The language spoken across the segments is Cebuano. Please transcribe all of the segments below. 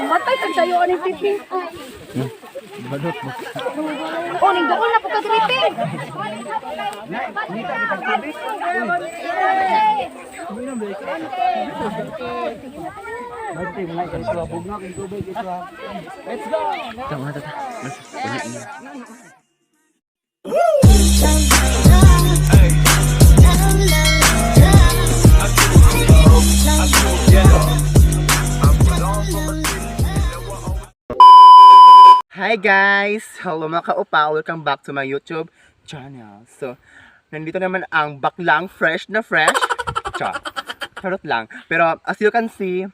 Matay kag sayo ani piping. Oh, ning duol na po kag riping. Tama, tata. Mas, wala na. Hi guys! Hello mga kaupa! Welcome back to my YouTube channel. So, nandito naman ang baklang fresh na fresh. Char. Charot lang. Pero as you can see,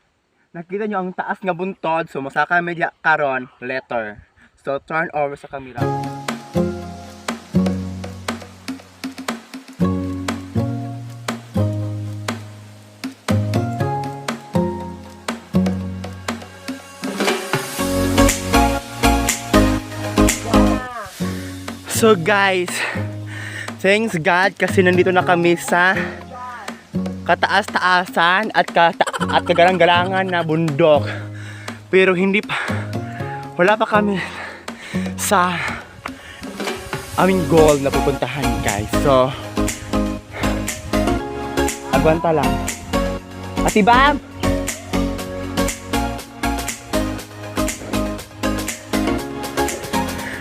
nakita nyo ang taas nga buntod. So, masaka media karon letter. So, turn over sa camera. So guys, thanks God kasi nandito na kami sa kataas-taasan at at kagalang-galangan na bundok. Pero hindi pa, wala pa kami sa aming goal na pupuntahan, guys. So, agwanta lang. Ate Bam!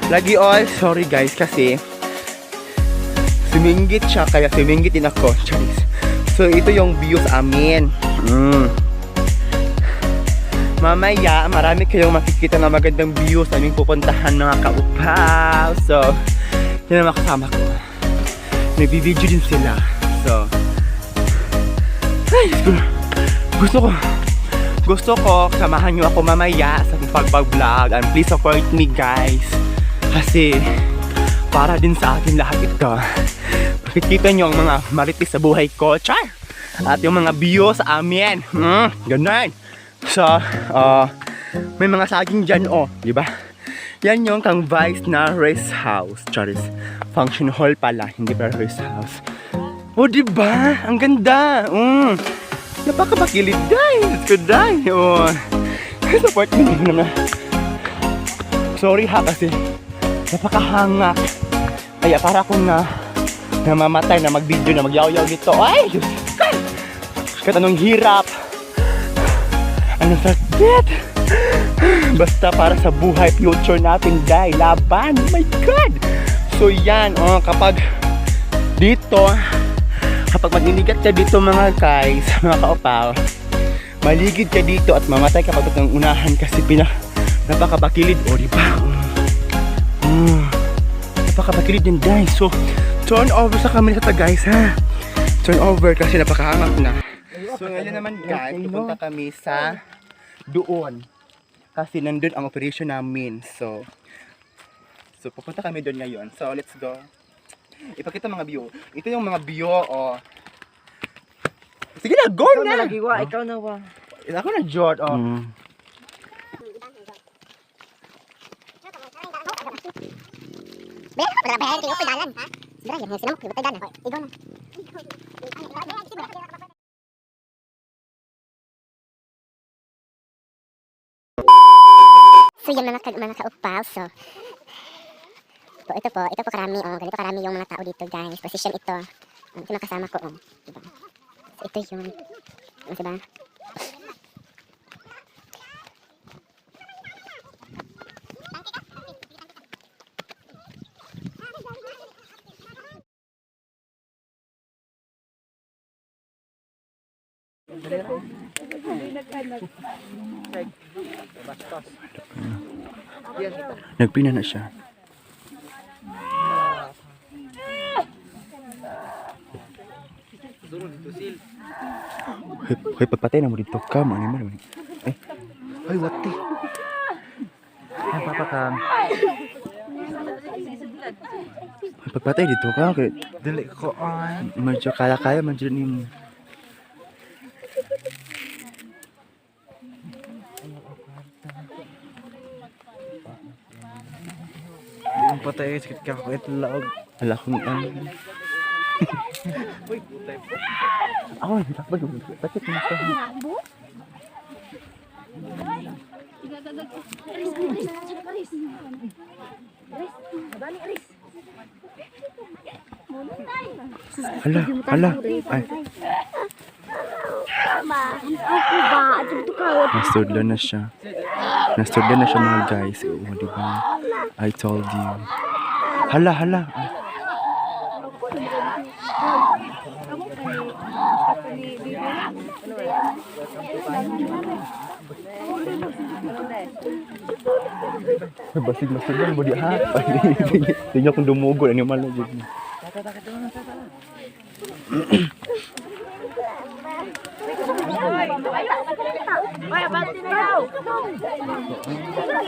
Lagi all, sorry guys kasi suminggit siya kaya suminggit din ako. Charis. So ito yung view sa amin. Mamaya, marami kayong makikita na magandang view sa aming pupuntahan, mga kaupaw. So, yun ang mga kasama ko. Nagbibideo din sila. So, ay, Diyos ko. Gusto ko, samahan nyo ako mamaya sa aking pagbablog and please support me, guys. Kasi, para din sa atin lahat ito. Makikita nyo ang mga marites sa buhay ko. Char! At yung mga bio sa amin. Ganun. So, may mga saging dyan, oh. Di ba? Yan yung kang Vice na rest house. Charis. Function hall pala, hindi pa rest house. Oh, di ba? Ang ganda. Napakabakilid, guys. Good day. Oh. Support me naman. Sorry ha kasi napakahangak. Kaya para akong na namamatay na mag-video na magyaw-yaw dito. Ay, Diyos ko. Kahit anong hirap. Anong sakit. Basta para sa buhay future natin, dahil laban. Oh my God. So yan, oh, kapag dito, kapag magninigat ka dito mga guys, mga kaupaw, maligid ka dito at mamatay kapag ng unahan kasi napakabakilid. O, di ba? Napakabakilid din, guys. So, turn over sa camera ta, guys, ha? Turn over kasi napakahangak na. So, ngayon naman, guys, pupunta kami sa doon. Kasi nandun ang operation namin. So, pupunta kami doon ngayon. So, let's go. Ipakita mga view. Ito yung mga view, oh. Sige na, go Ikaw na! na lagi wa, ikaw na wa. Ako na, Jord, oh. So yan mga kaupaw. So po, ito po karami, oh, ganito karami yung mga tao dito, guys. Position ito. Oh, ito yung mga kasama ko, oh. Diba? So ito yun. Oh, diba? Nagpina na siya. Hoy, hoy, pagpatay na mo dito ka, mo ano mo. Ay, ay, wati. Ay, papa ka. Hoy, pagpatay dito ka, kay Dili ko ay. medyo kaya-kaya man jud nimo. Ang patay sakit ka ko itlaog. Ala kong ano. Ako, dapat bakit mo siya? Aris, aris, aris, aris. Aris, aris. Hala, hala. Ay, Ako ba? Ato ka. nasudlo na siya. Nasudlo na siya, mga guys. Oo, di ba? I told you. Hala, hala. Ay. Ay, basig masudlan mo di ha. Tingnan kung dumugo ano man lang.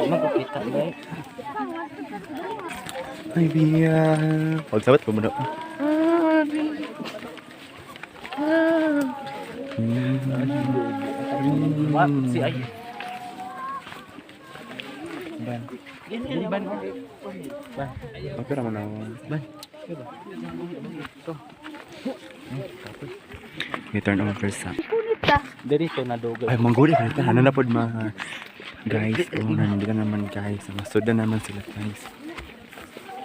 Magkukita ba? Ay, Bia. Huwag sabat pa muna. Si ay. Ban. Ban. Ban. Okay ra man ako. Ban. May turn over sa. Diri to na dugay. Ay, mangguri ka nito. Ano na pod mga guys. Oh, nandito naman, guys. Masuda naman sila, guys.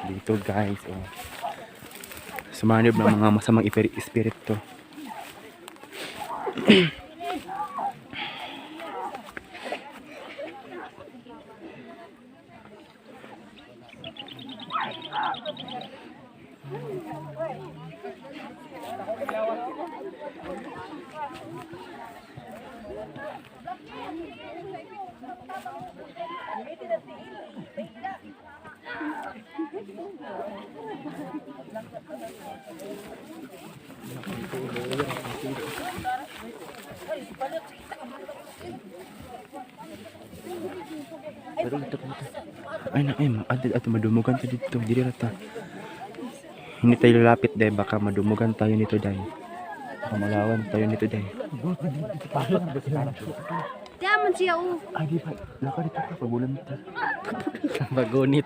Dito, guys. Oh. Sumanib ng mga masamang espiritu. Pero ito ito. Ay na, ay, ato, ato, madumugan ta dito. Dili ra ta. Hindi tayo lalapit, dahil baka madumugan tayo nito, dahil. Baka malawan tayo nito, dahil. Diyan siya oh. Ay, di ba? Laka dito ka, pagulan ta. Bagonit.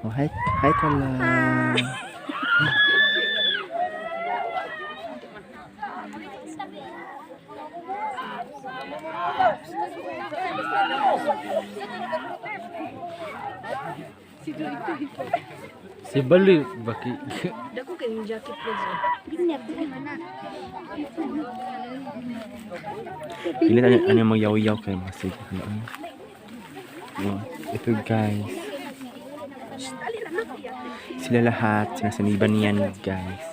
Oh, hi, hi, Kala. Si Bali baki. Dako kay yung jacket please. Pili tayo ano yung magyaw-yaw kayo mga sige. Ano, ano? Oh, ito, guys. Sila lahat, sinasaniban niyan, guys.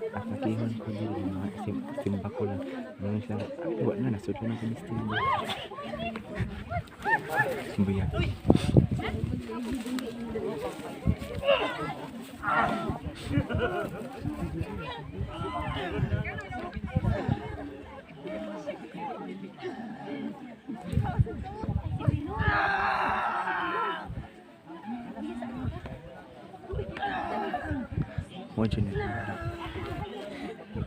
Akakihon ko din yung mga simba ko lang. Ngayon sila, ay, wala na, nasudlo na kami sa Simba yan. Mo dyan na.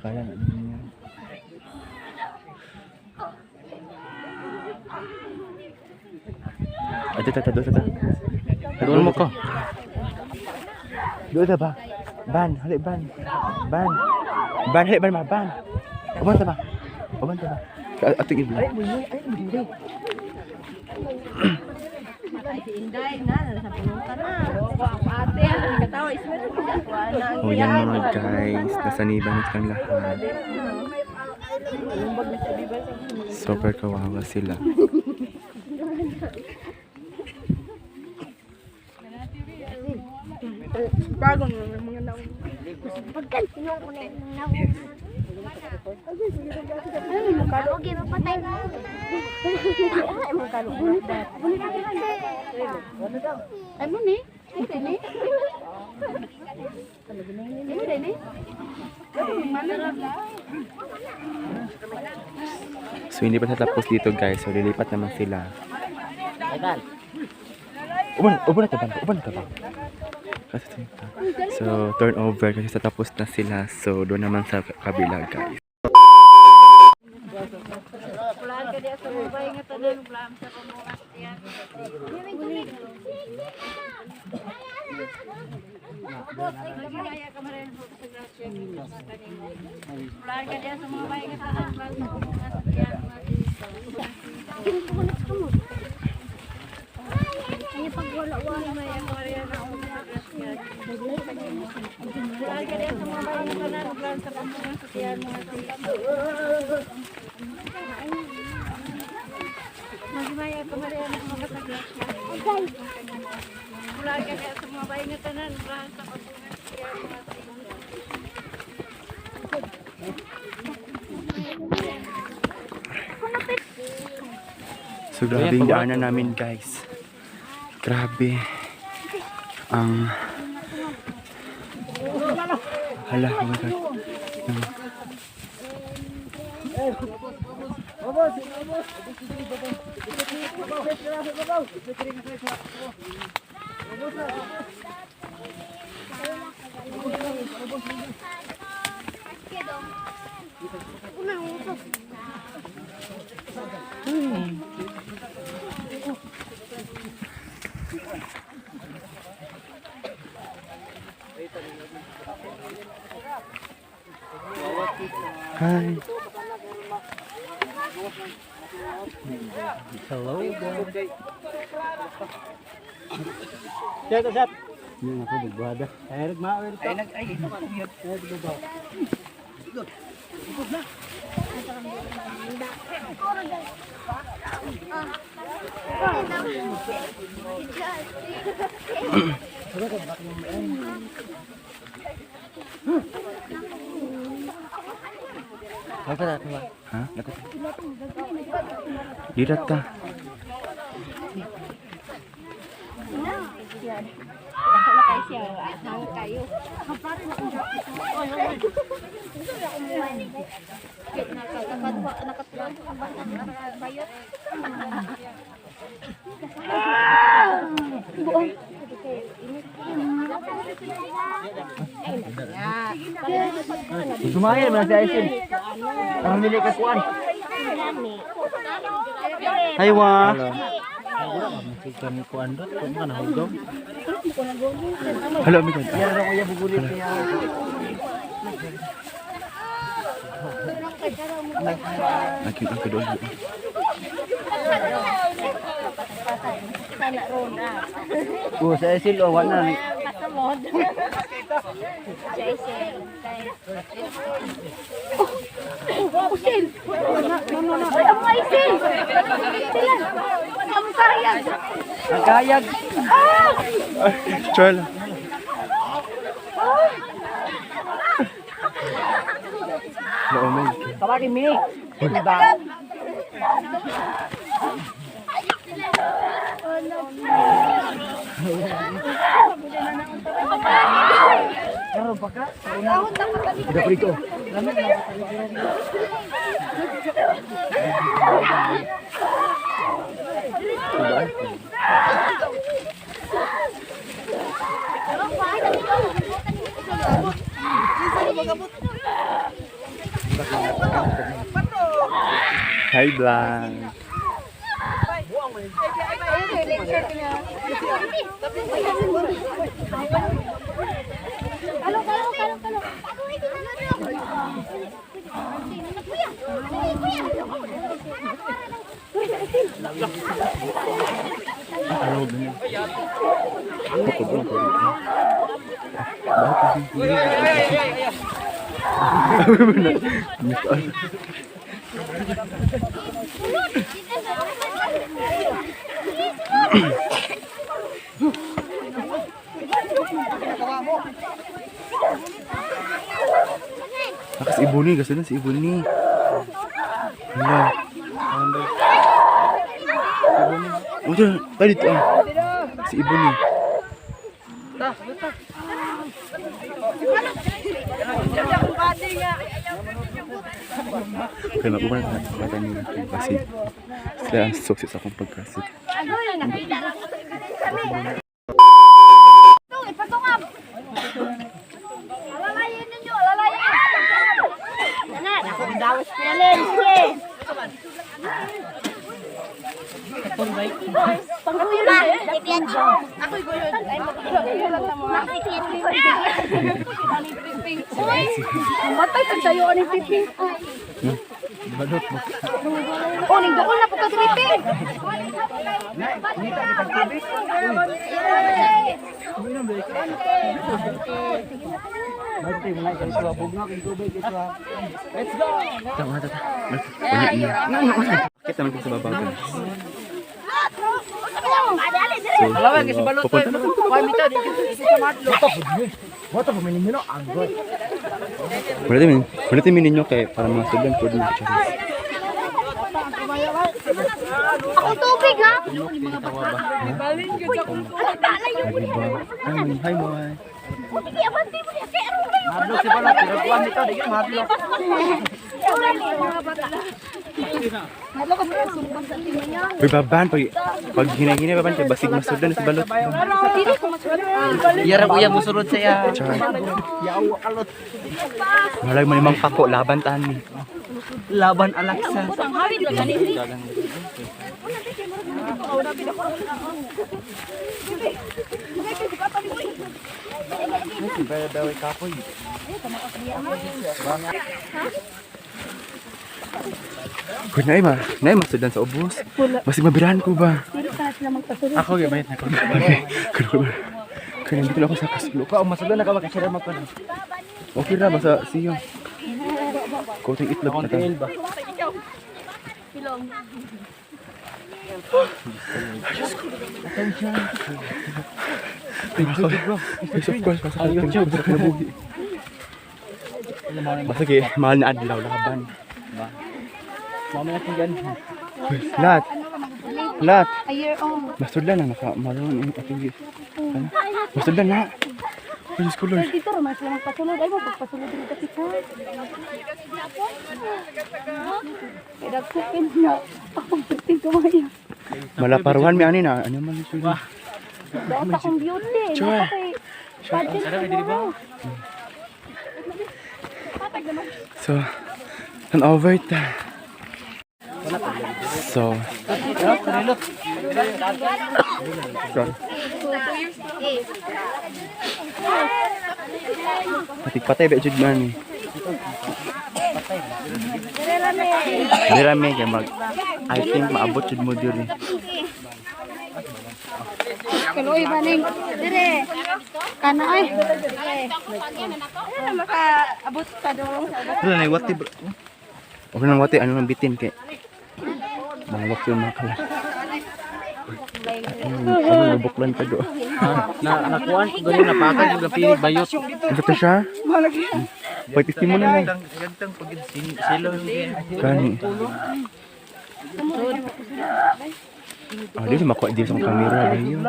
Kaya na niya. Ato tata, do tata. Doon mo ko. Do ta ba? Ban, hali ban. Ban. Ban, hali ban ma, ban. Uban ta ba? Uban ta ba? Ato ibla. Si Inday na nasa punta na. Ako ate, ang katawa isme na. Oh, yan mga guys. Nasaniban na silang lahat. Super kawawa sila. Pagkan sino ko na yung nawo. Okay, mapatay na. Ay mo ni? Ay ni? Ay ni? So, hindi pa natapos dito, guys. So, lilipat naman sila. Ay ban. Uban, uban na ta ba? Uban na ta ba? Kasi ito. So, turn over kasi sa tapos na sila. So, doon naman sa kabila, guys. Pulaan ka diya sa mabay nga tanan, pulaan sa pamungas diya. Maghimaya ka marin po sa grasya kita kanimo. Pulaan ka diya sa mabay nga tanan, pulaan sa pamungas diya. Maghimaya ka marin po sa grasya. Pulaan ka diya sa mabay nga tanan, pulaan sa pamungas diya. Maghimaya ka marin po sa grasya. Pulaan ka diya sa mabay nga tanan, pulaan sa pamungas diya. So, grabe yung daanan namin, guys. Grabe. Ang... Hala, oh my God. Hi. Ha? Dito ta. Dako na kayo siya, hang kayo. Sumayan man si Aisin. Ang mili ka kuan. Hi, wa. Hello, my God. Nakita ko doon. Oh, sa Aisin oh wala na. Pasamod. Ay, ang maisin! Sila! Ang kayag! Ang kayag. Charla. Oh my God. Tawagin mi. Diba? Tidak dito. Hi, Blanc. Kalo, kalo, kalo, kalo. Araw ganyan. Ako doon ko. Nakas ibuni, kasi na si ibuni. Hala. Oh, dyan. Tayo dito ah. Si Ibuni. Kaya mabukan na bata niyo kasi sila ang suksi sa akong pagkasik. Ipatungap! Matay kag sayo ani piping. Balot mo. Oh, ning dukol na po ka diri ping. Tama ta. Kita naman ko sa baba, guys. So, pupunta na kami. Wala tayo ninyo kay para mga student po din. Charis. Akong tubig ha. Hi, hi, Moy. Sige, abante mo niya. Kay aron kayo. Uy, baban, pag hinay-hinay, baban, kay basig masudan sa balot. Dili ko masulod. Yara kuya musulod sa iya. Char. Malag man imang pako, laban tani. Laban Alaksa. Hawid lang gani. Kung na ma, na masudan sa ubos. Basig mabirahan ko ba? Ako gyud bayit na ko. Okay, kuno ko ba? Kaya nandito na ako sa kasulo. Ka masudan na ka makasira magkon. Okay ra, basta siyo. Koting itlog na ta. ba? Yes, of course, basta YouTube sa kinabuhi. Basta kay mahal na adlaw laban. Mama na tinggan. Uy, Lahat. Lahat. A year old. Masudlan na naka maroon ang ating ano? Masudlan na. Ay, Diyos ko Lord. Dito ra man sila magpasulod. Ay mo pagpasulod diri dapit ha. Kay dagko na. Akong perting kamay. Malaparuhan mi ani na. Ano man ito? Daot akong beauty. Sure. Nako kay pageant tomorrow. So, an over ta. So, sorry. Patig patay ba jud man ni. Dira me kay mag I think maabot jud mo diri. Kaluoy ba ning dire. Kana ay. Ano makaabot pa dong. Wala na wati bro. Okay nang wati ano nang bitin kay. Mangwak yung mga kalan. Ano ano nabuklan pa do. Na nakuan ko gani napakag yung gapi bayot. Ano to siya? Pagtisti mo na lang. Gantang pag silo Gani. Ah, di sa makuha di sa akong kamera ba yun?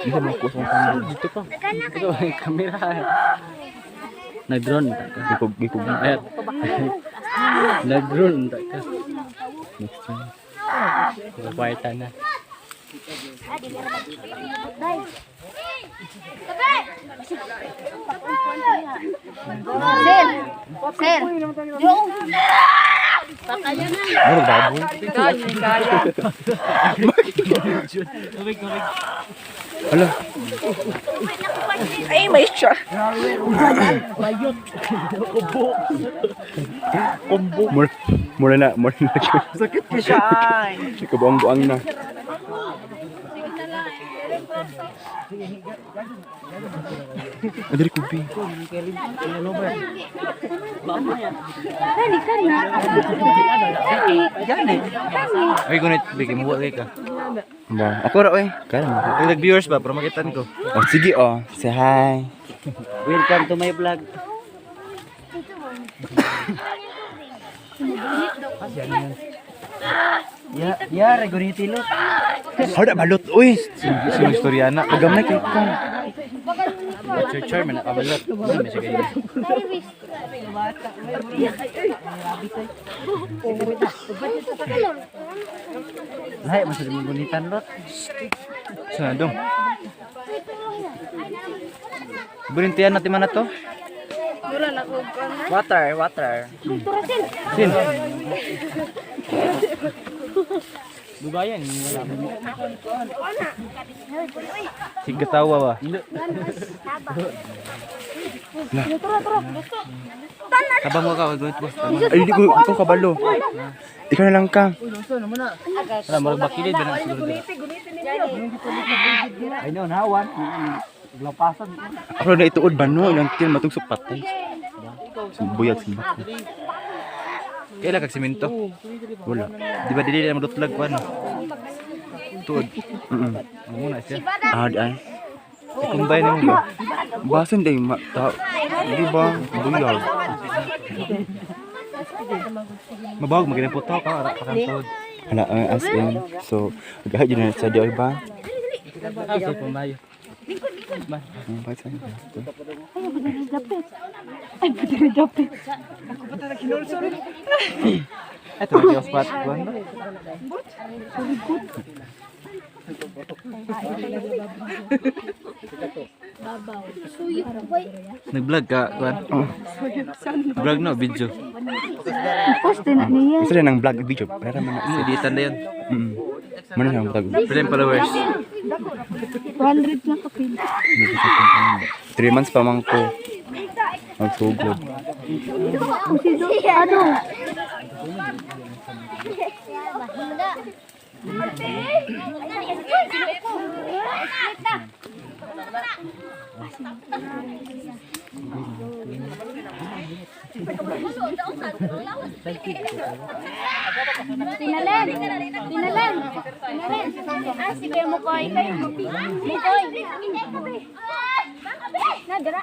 Di sa makuha sa akong kamera. Dito pa. Dito ay kamera. Nag-drone ta ka. Gikog, gikog. Ayat. Nag-drone ta ka. Next time. Kwarta na. Sir. Sir. Ano, baboy? Hala. Ay, may siya. Mura, mura na, mura na. Sakit ka siya. Kabuang-buang na. Adri kubi. Kani kani. Gani. Ay gunit bigay mo ka. Ba, ako ra oy. Kaya mo. Ay viewers ba para makitan ko. Oh, sige oh. Say hi. Welcome to my vlog. Ya, ya, reguniti lo. Hada balot oy. Sino istorya na? Pagamay kay ka. Church man nakabalot. Hindi man siya ganyan. Lahi man sa gunitan lot. Sa dong. Burintian natin man na to. Water, water. Sin. Dugayan, wala mo. Sigatawa ba? Tabang mo ka, wag boss. Ay, di ko kabalo. Ikaw na lang ka. Wala, murag bakilid ba na siguro dira. Ay no, nawan. Lapasan. Ako na ituod ba no? Ilang tiyan matugsok patay. Buyag simbak. Kaila kag semento. Wala. Di ba dili na madutlag kuan? Tuod. Muna siya. Ah, di ay. I-combine nimo ba? Basan day ma ta. Di ba? Buyag. Mabawag magina po ka ara pa kang tuod. Wala, as in. So, agahay dyan na sa di ay ba? Sa pumayo. Ang bait sa inyo. Ito lagi spot kuan ba? Nag-vlog ka, kuan? Vlog no, video. Gusto rin ng vlog video. Pero man na. Ano, editan na yun. Muna siyang vlog. Pila yung followers? 200 na kapil. 3 months pa man ko. Magsugod. Ano? Tinalen! Tinalen! Tinalen! Ah, si Kuya Mukoy. Mukoy! Nadara.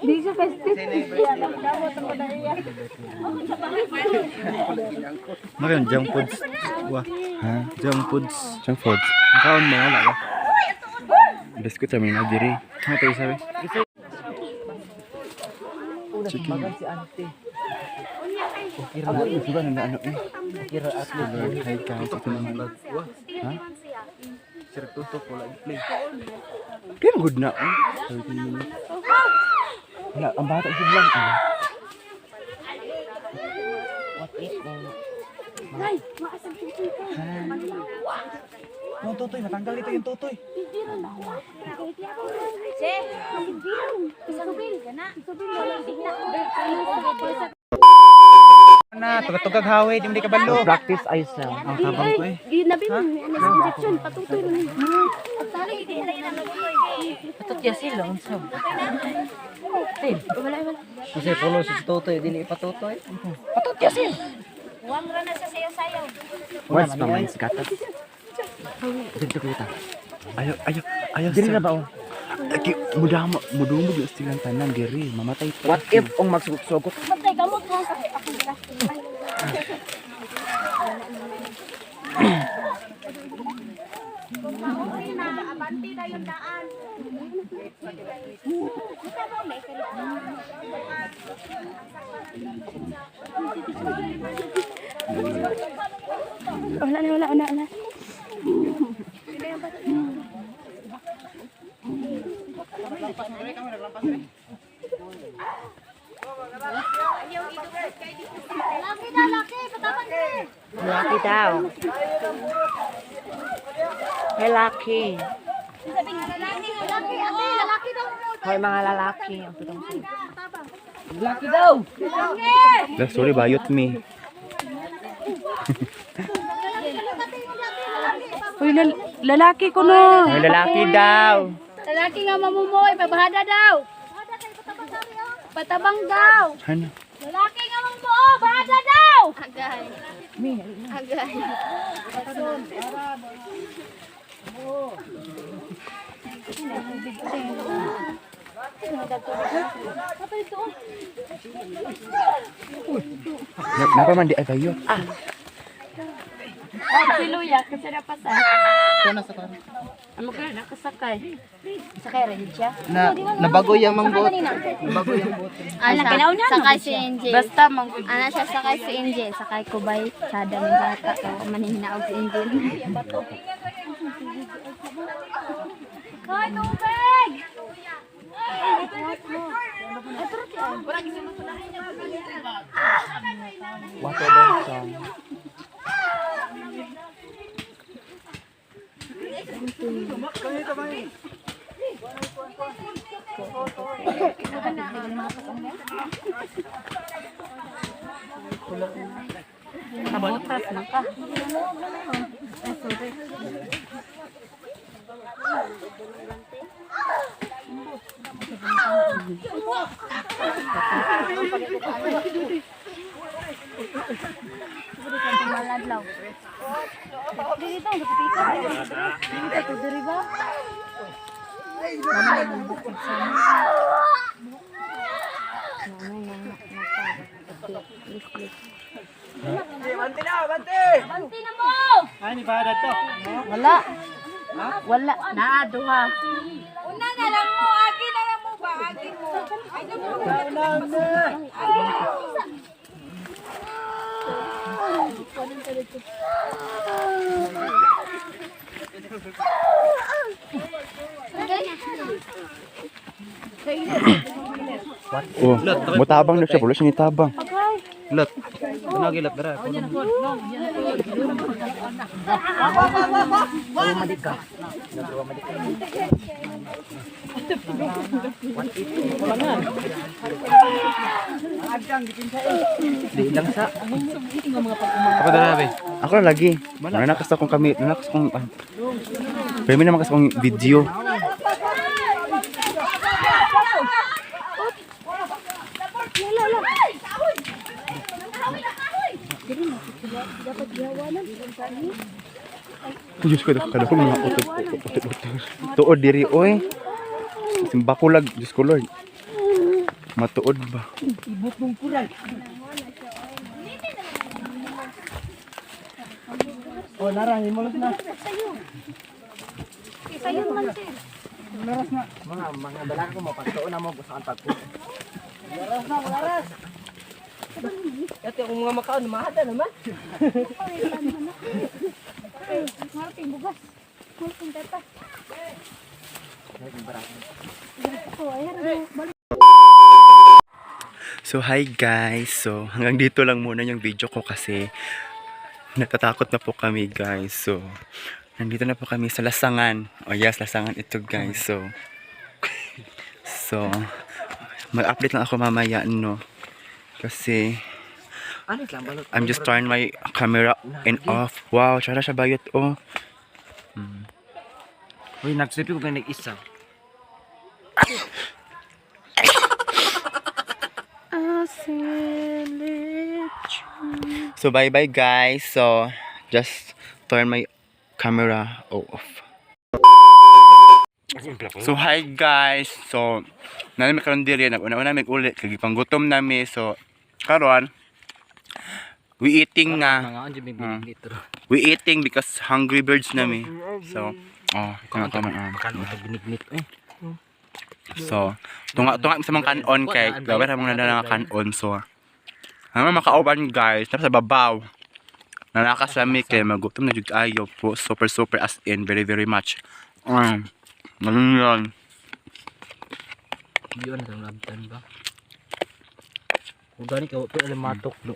Di siya festive. Maka yung junk foods. Wah, Ha? junk foods. Junk food. Nakaon mo, wala ka. Biscuit sa mga diri. Ano tayo sabi? Chicken. Abo, diba na ano eh. Lord, hi guys. Ito naman. Ha? Sir, tutok, wala play. Kaya good na eh. 30 minutes. Wala, ang bata jud lang. Ah. No, tutoy, natanggal ito yung tutoy. Na, tugtugag hawi, di mo di kabalo. Practice ay sa. Ang tabang ko eh. Ginabi mo, ano sa injection, patutoy rin. Atot ya sila unsa. Kasi follow sa tutoy dili patutoy. Words pa man sa gatas. Dito kita. Ayo, ayo, ayo. Dili na ba oh? Aki, mudama, mudumog yung silang tanan diri, mamatay pa. What if ang magsugok-sugok? Patay kamot ha. Wala na, wala, wala, wala. Lucky daw. Hey, lucky. Hoy, mga lalaki. Ang pitong Lucky daw. La, sorry, bayot me. Uy, lalaki ko no. May lalaki daw. Lalaki nga mamumoy, pabahada daw. Patabang daw. Ano? Lalaki nga mamuo, bahada daw. Agay. Agay. Napa man di ay bayot. Ah, si Luya, kasi napasa. Ano ka, nakasakay. Sakay rin siya? Na, nabago yung mangbot. Ana, sakay si Angel. Basta manggod. Ana siya sakay si Angel. Sakay ko bay, sada ng bata. O manihinaog si Angel. Hoy, tubig! Water daw siya. Butas na ka. Ay, sorry. Maladlaw. Dito, sa pika. Dito, diri ba? Wala. Wala. Naa, duha. Una na lang mo, agi na lang mo ba? Agi mo. Ay, na mo. Oh, mutabang na siya, wala siya nitabang. Lot. Ano gilat dara? Di lang sa. Ako dara be. Ako na lagi. Nanakas akong kami, nanakas akong ah. Pero may naman kasi akong video. Diyos ko, kada ko mga utod, utod, utod. Tuod diri, oy. Simbakulag, Diyos ko Lord. Matuod ba? Oh, nara, himulos na. Sayon man, sir. Mga balaka ko mapagtuon na mo gusto ang pagtuon. Ate, kung mga makaon, mahada naman. Marking bugas. Marking tata. So hi guys. So hanggang dito lang muna yung video ko kasi natatakot na po kami, guys. So nandito na po kami sa Lasangan. Oh yes, Lasangan ito, guys. So mag-update lang ako mamaya, no. Kasi Ano lang balot? I'm just turn my camera and off. Wow, tsara siya bayot oh. Uy, nagsipi ko kay nag-isa. So bye bye guys. So just turn my camera off. So hi guys. So nami karon diri nag-una-una mig uli kay gipanggutom nami. So karon we eating na. Mga anjo may binignit ro. We eating because hungry birds nami. So oh, kama kama. Makano ito binignit eh. So tunga-tunga sa mga kanon kay gawa ra mga nadala nga kanon so. Ano makauban guys, tapos sa babaw. Nalakas kami kay magutom na jud ayo po. Super super as in very very much. Ganun yun. Yun ang labtan ba? Kung gani ka pero alam matok lo.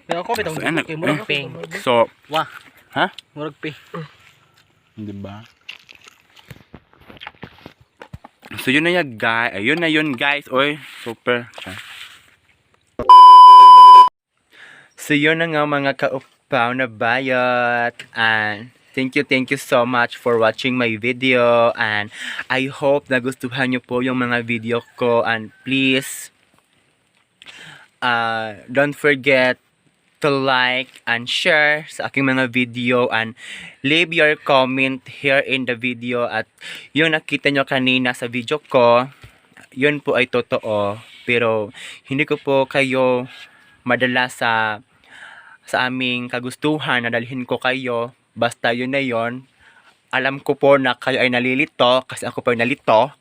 Pero ako bitong So, ano, kay murag ping. So, Wah. Ha? Murag ping. Di ba? So yun na yun guys. Ayun na yun guys. Oy, super. So yun na nga mga kaupaw na bayot. And thank you so much for watching my video. And I hope nagustuhan nyo po yung mga video ko. And please, don't forget to like and share sa aking mga video and leave your comment here in the video. At yung nakita nyo kanina sa video ko, yun po ay totoo, pero hindi ko po kayo madala sa aming kagustuhan na dalhin ko kayo. Basta yun na yun, alam ko po na kayo ay nalilito kasi ako po ay nalito.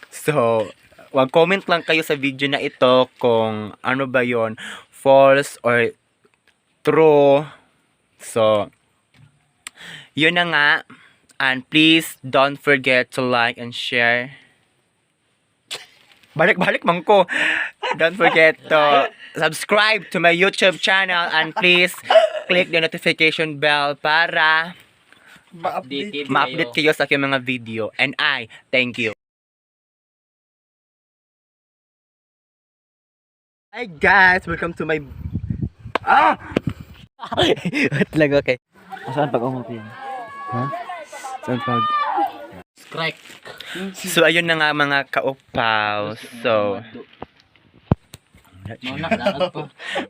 So wag comment lang kayo sa video na ito kung ano ba yon, false or true. So, yun na nga. And please don't forget to like and share. Balik-balik man ko. Don't forget to subscribe to my YouTube channel and please click the notification bell para Ma-update. ma-update kayo sa aking mga video. And I thank you. Hi guys! Welcome to my... Ah! Wait lang, okay. Saan pag umutin? Ha? Saan pag... Strike. So, ayun na nga mga kaupaw. So... Mauna, dalag po.